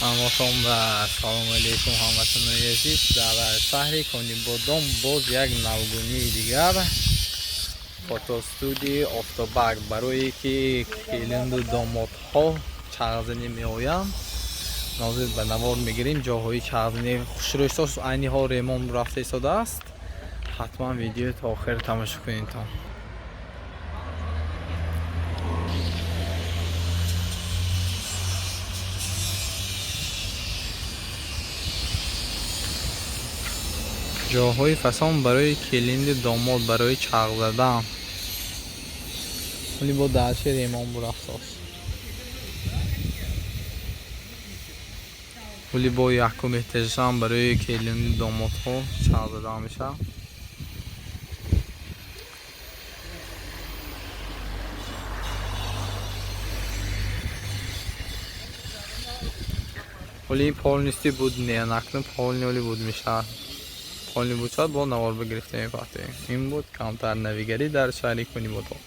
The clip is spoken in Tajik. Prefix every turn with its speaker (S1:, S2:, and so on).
S1: Ҳаматон ба ассалому алайкум, ҳамватанони азиз. Дар шаҳри Конибодом боз як навгунии дигар, фотостудияи Офтобак, барое ки келинду домодҳо чархзанӣ меоянд. Нозир ба навор мегирем ҷоҳои чархзанӣ хушрӯйсоз. Айни ҳол ремонт рафта истодааст. Ҳатман видео то охир тамошо кунедтон. Ҷоҳои фасон барои келинду домод барои чарх задан. Вале бо дарчи ремонт бурафтост. Вале бо якум этажам барои келинду домодҳо чарх задан мешавад. Вале ин полностью буд не, накну полный оли буд мешавад. Полный буд шавад, бо навор бигирифта мепартоем. Ин буд камтар навигарӣ дар шаҳри Конибодом.